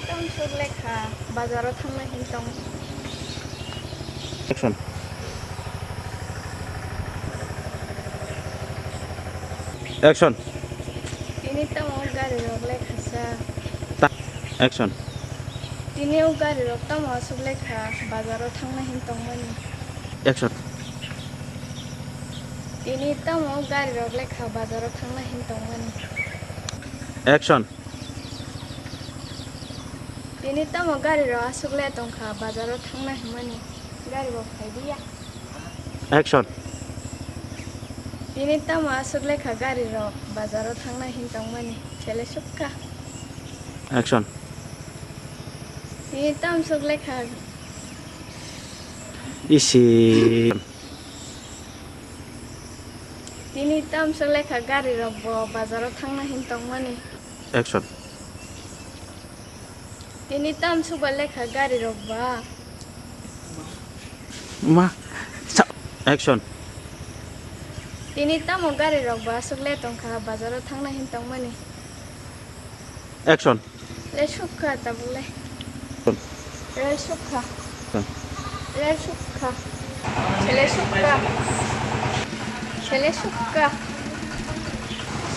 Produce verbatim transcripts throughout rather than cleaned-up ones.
Tamo swk lekha bazaro thangna hin tong. Action. Action. Tini tamo gari rok lekha sa. Ta-, action. Tini o gari rok tamo aswk lekha bazaro thangna hin tongmani. Action. Tini tamo gari rok lekha bazaro thangna hin tongmani. Action. Tini tamo gari rok aswk le tongkha bazaro thangna hinmani gari bo phaidiya. Action. Tini tamo aswk lekha gari rok bazaro thangna hin tongmani sele sukha. Action. Tini tamo swk lekha. Isi. Tini tamo swk lekha gari rok bo bazaro thangna hin tongmani. Action. Tini tamo swk ba lekha gari rok ba. Ma. Sa-, action. Tini tamo gari rok ba aswk le tongkha bazaro thangna hin tongmani. Action. Le sukha tabuk le. Le sukha. Le sukha. Sele sukha. Sele sukha.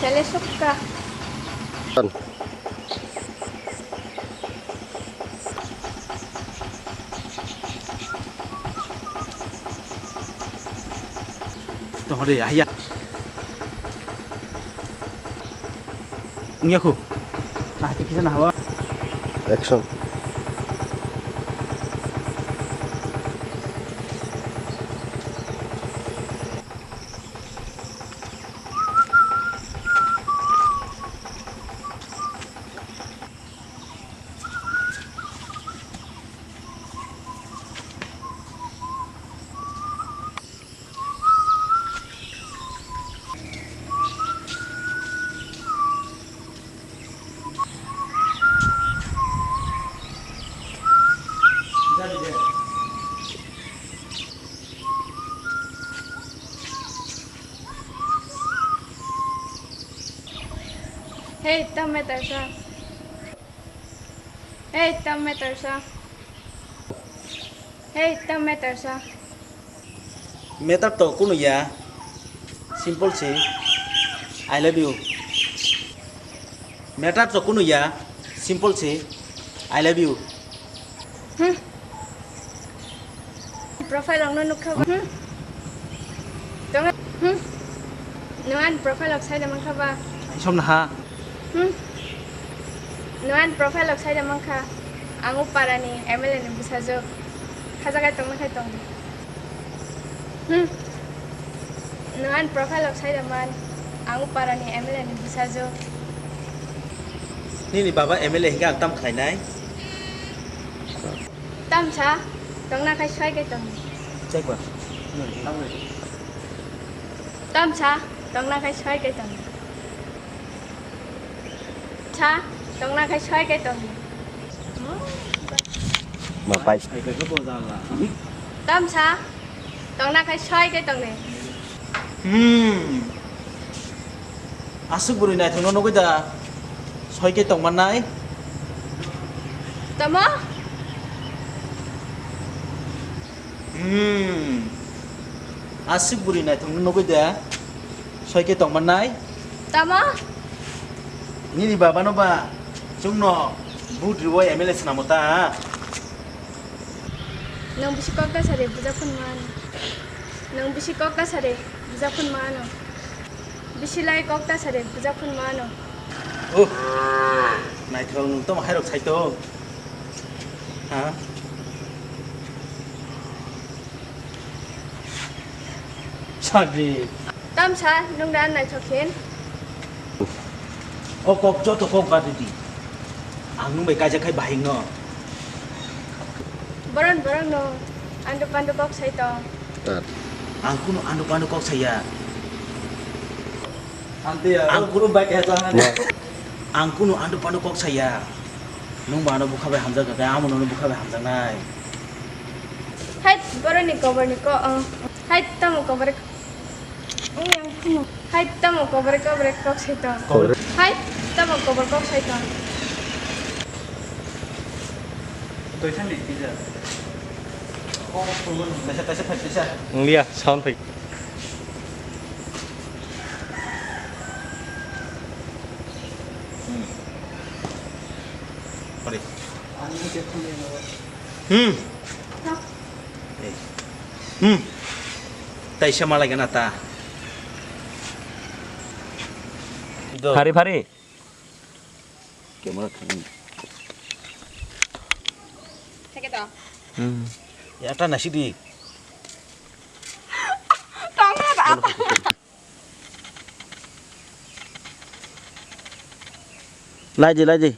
Sele sukha. Tohore, ahiya. Wngya khu. Ah, kisa na hawa. Action. Hey, tamo meter sa. Hey, tamo meter sa. Hey, tamo meter sa. Meter to kunu ya. Simple se. I love you. Meter to kunu ya. Simple se. I love you. Hmm. Profile rok no nukha ba. Hmm. Tong-, hmm. Nwng ani profile rok sai da mankha ba. Som na ha. Hmm. Nwng ani profile rok sai da mankha. Ang o para ni M L A ni bwsajwk. Khajagai tongna khai tong. Hmm. Nwng ani profile rok sai da man. Ang o para ni M L A ni bwsajwk. Nini baba M L A hinkhe ang tam khlainai. Tamsa tongna khai soi kai tong. Chekwa. Tamsa tongna khai soi kai tong. Sa tongna khai soi kai tong. Ma pai. Tamsa tongna khai soi kai tong ne. Hmm. Aswk bwrwi naithokno nugwi da soi khe tongmannai? Tamo? Hmm. Aswk bwrwi naithokno nugwi da soi khe tongmannai? Tamo? Nini babano ba chwngno vote rwwi M L A swnamo ta? Nwng bisi kok ta sari buja phunma ano. Nwng bisi kok ta sari buja phunma ano. Bisi lai kok ta sari buja phunma ano. Oh, naithok nwng tamo hairok saito. Ha? Sagri. Tamsa nwng da naithok khin. O kok joto kok bad di. Ang nwng bai kaijak khai bahai no. Boron boron no. Ando pando kok sai tong. Ang kunu ando pando kok saya. Ang kunu bai kaya. Ang kunu ando pando kok saya. Nwng ba ano bwkha bai hamjak kha, amo no bwkha bai hamjaknai. Hai boroni kobor ni ko, hai tamo kobor. Hai tamo kobor kobor kok sai tong. Hai tamo kobor kok sai tong. Wngya, sound fai. Hmm. Hmm. Taisa malai gana ta. Phari, phari. Camera thang. Theke to. Hmm. Ya ta nasi di. Tong na ba. Lai di, lai di.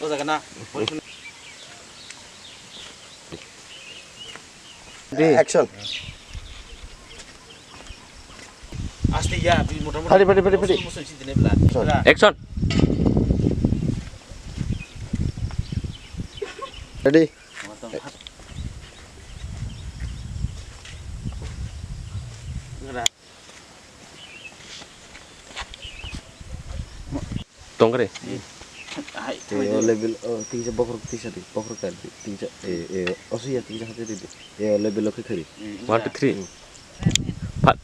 O jaga na. Action. Aste ya, bi mota mota. Pari, pari, pari, pari. Musu, musu, musu, sini bela. Action. Bela. Action. Ready? Mata. Ngara. Tongkre. Hai, te hai, o level, o, tingsa bokhorok tingsa di, bokhorok ka di, tingsa, e, e, oso ya tingsa hati di, e, o level o khe khari. One, two, three. Hmm. Pat.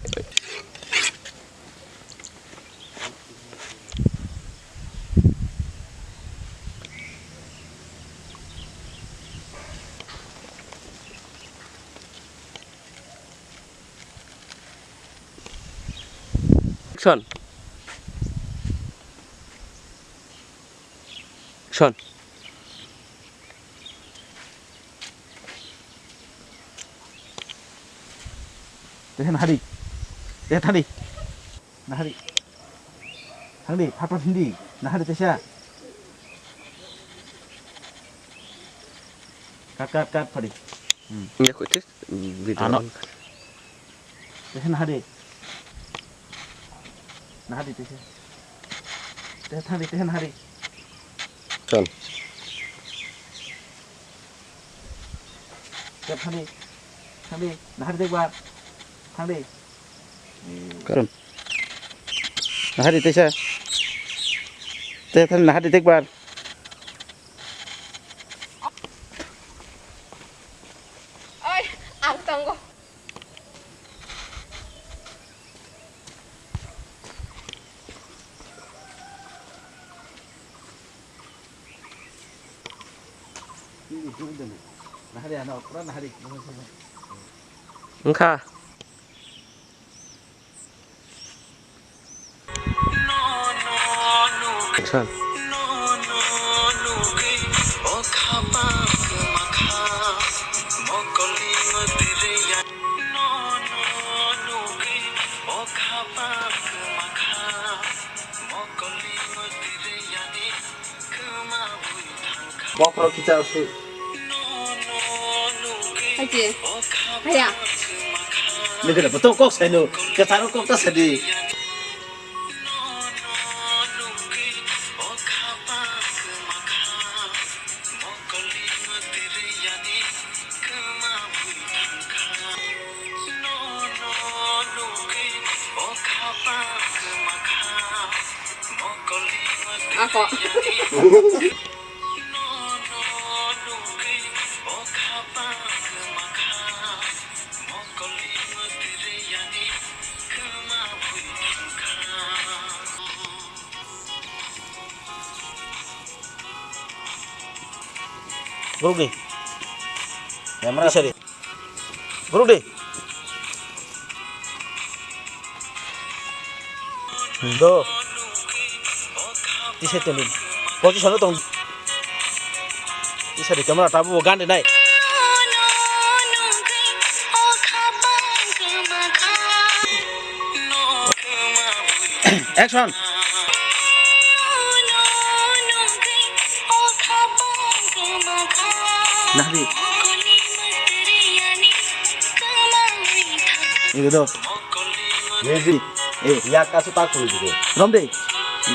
Action. Action. Tehan hari. Tehan hari. Nahari. Thangdi, phatpha phindi. Nahari tesa. Kat, kat, kat, phadi. Hmm. Ya, kok itu video. Ano. Tesa nahari. Nahari tesa. Tesa thangdi, tesa nahari. Son. Tesa thangdi. Thangdi, nahari dekbar. Thangdi. Karon. Nahari tesa. Te thani nahari dekbar. Oi, ang tongo. Nahari ano, pura nahari. Wngkha. Action. Bokhorok kicha su. Hai je. Haya. Nigel betul kok saya nu. Ketar kok tas di. Ako. Borok ni. Camera sari. Borok ni. Do. Tisa toni. Position tong. Tisa di camera tabu gan de nai. Action. Nahdi. Ini do. Ready. Eh, yak kasu tak tuli digo. Rom de.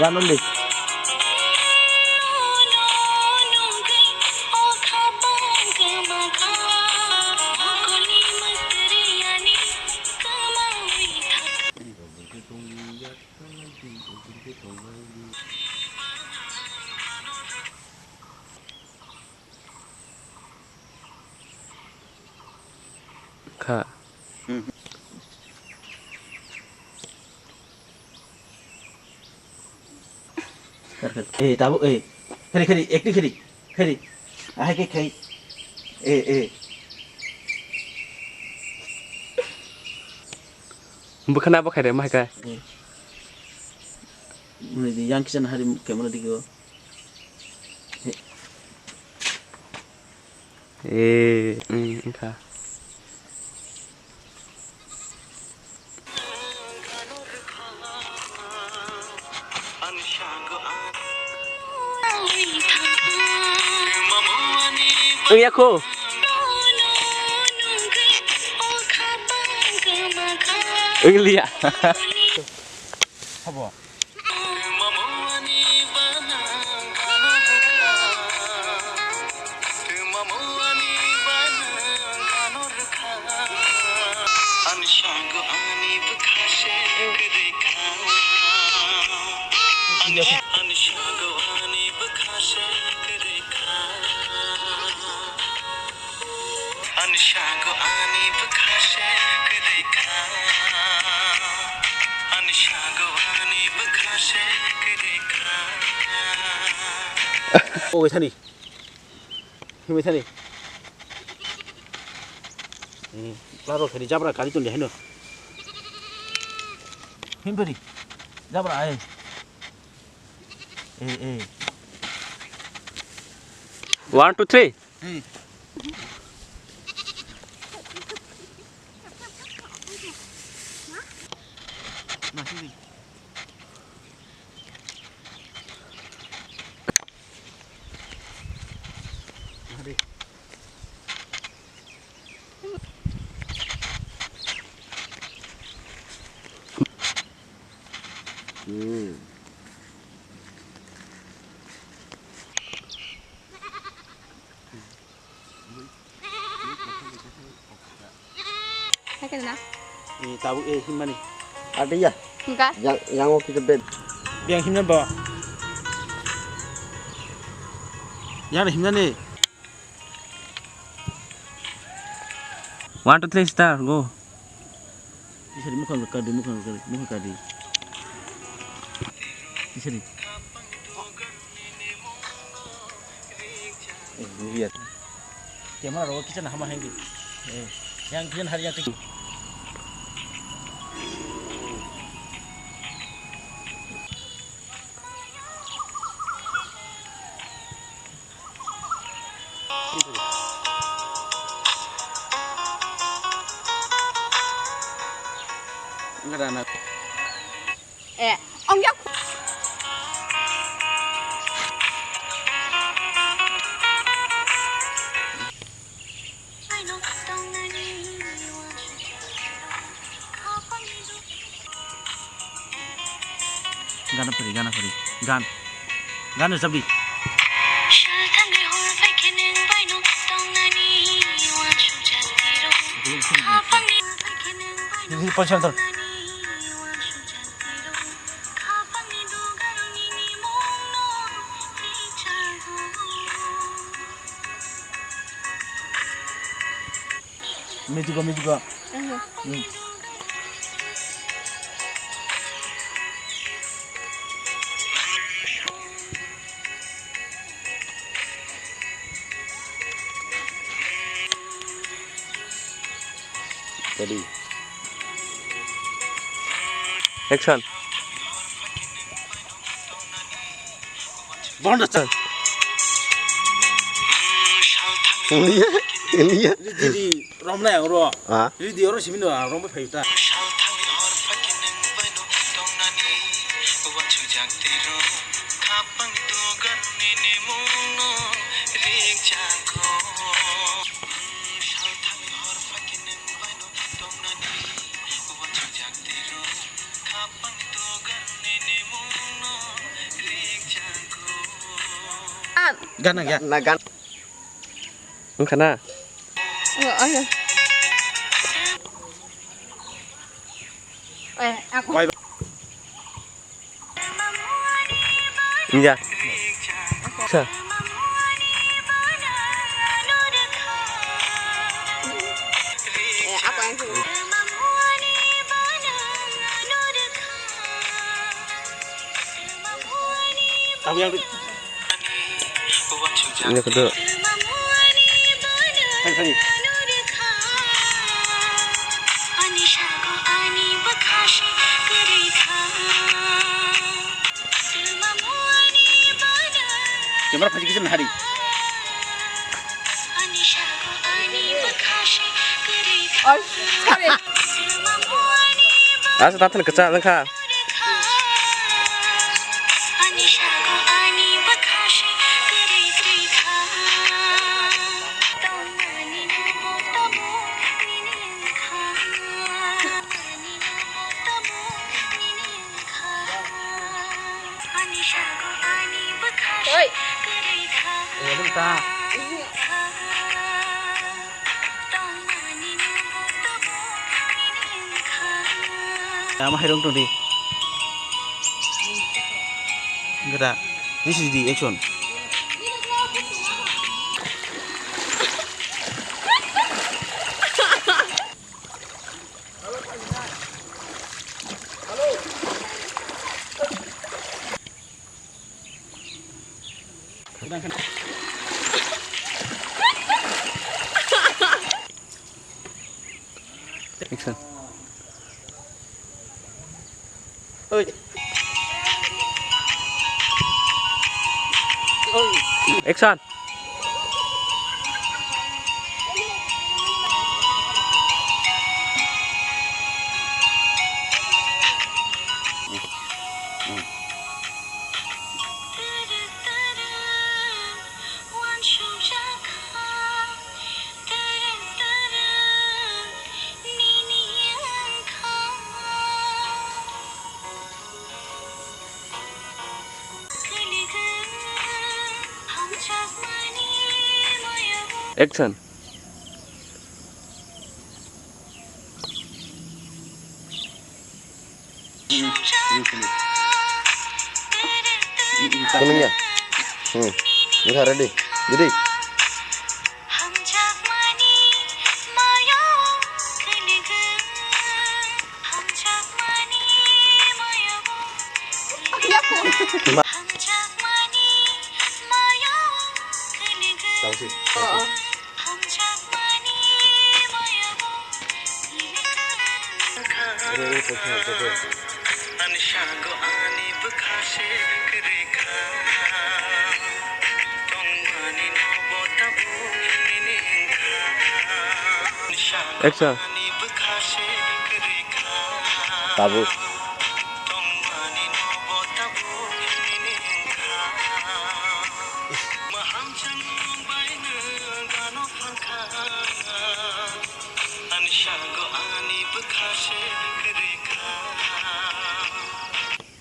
Gan rom de. Kha. Eh, tabuk, eh. Kheri, kheri, acting kheri. Kheri. Ahai khe khai. Eh, eh. Bwkhana bo khaire, ma hai kha. Eh. Muni di yang kisan hari camera digo. Eh, mm, wngkha. Wngya kho. Wngliya. Habo. Ani sago ani bwkha se kwrwi kha. Ani sago ani bwkha se kwrwi kha. Ogo thani. Himwi thani. Hmm, laro thani jabra kari toni hino. Himperi. Jabra ai. Eh, eh. One, two, three. Hey. Hmm. Hai kena? Eh, tabuk, eh, himmani. Ada ya? Enggak. Yang, yang waktu itu bed. Yang himna ba? Yang himna ni. One, two, three, start, go. Isari mukhang kadi, mukhang kadi, mukhang kadi. Isari. Eh, iya. Camera ro kitchen hama hengi. Eh, yang kitchen hari yang. Eh, ongya. Gana pari, gana pari. Gan. Gan rwchapdi. Hini poisa tor. Music o, music o. Oho. Hmm. Ready. Action. Bondo chal. Ini ya, ini ya. Ready, romna yang ro. Ah. Ready, oro simi no, rom bai phayu ta. Gana ya. Na gan. Wngkha na? Oh, oh, ya. Eh, aku. Bye. Iya. Sa. Eh, apa yang sini? Tahu yang Ini kedua. Hai, hai. Camera phaji kisa nahari. Oi, sorry. Asa tathani kacha nangkha. Oi. Tama hai rong tong di. Gada. This is the action. Action. Oi. Action. Action. Kunung ya? Hmm. Ini ready. Jadi. Tausi. Action. Tabuk.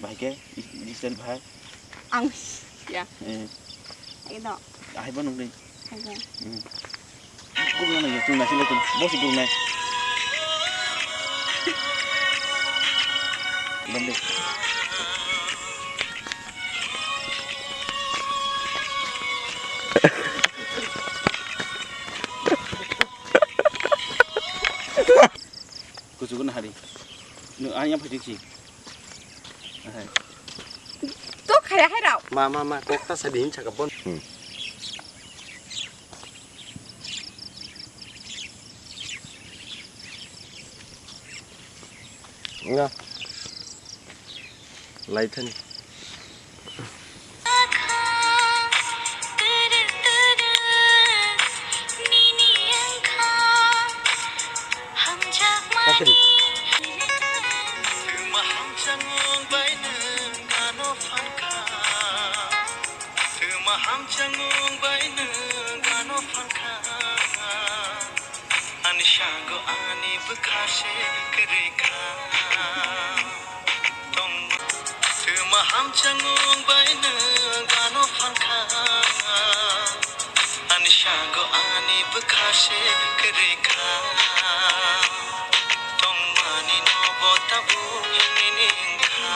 Bahai khe, Israel bahai. Ang ya. Eh. Ayo dong. Ahai bo nungni. Ayo. Hmm. Gurung nai, chung nai sila chung. Bosi gurung nai. Bende. Kuchugo nahari. Nung ani yang phajik si. Ahai. To khaya hai rao. Ma, ma, ma, kok ta sa din chaka bon. Hmm. Nga. Lai thani. Kakri. Ani sago ani bwkha se kwrwi kha. Tongma twma hamchang wng bai nwng ano phan kha. Ani sago ani bwkha se kwrwi kha. Tongmani no bo tabuk nini wngkha.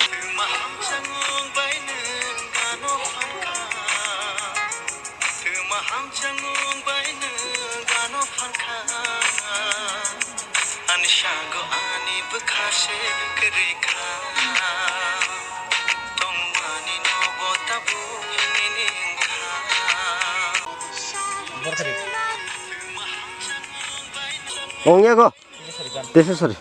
Twma hamchang wng bai nwng ano phankha. Twma hamchang wng bai nwng ano phankha. Ani sago ani bwkha se kwrwi kha. Tongmani no bo tabuk nini wngkha. Ongya go. Tesa sori.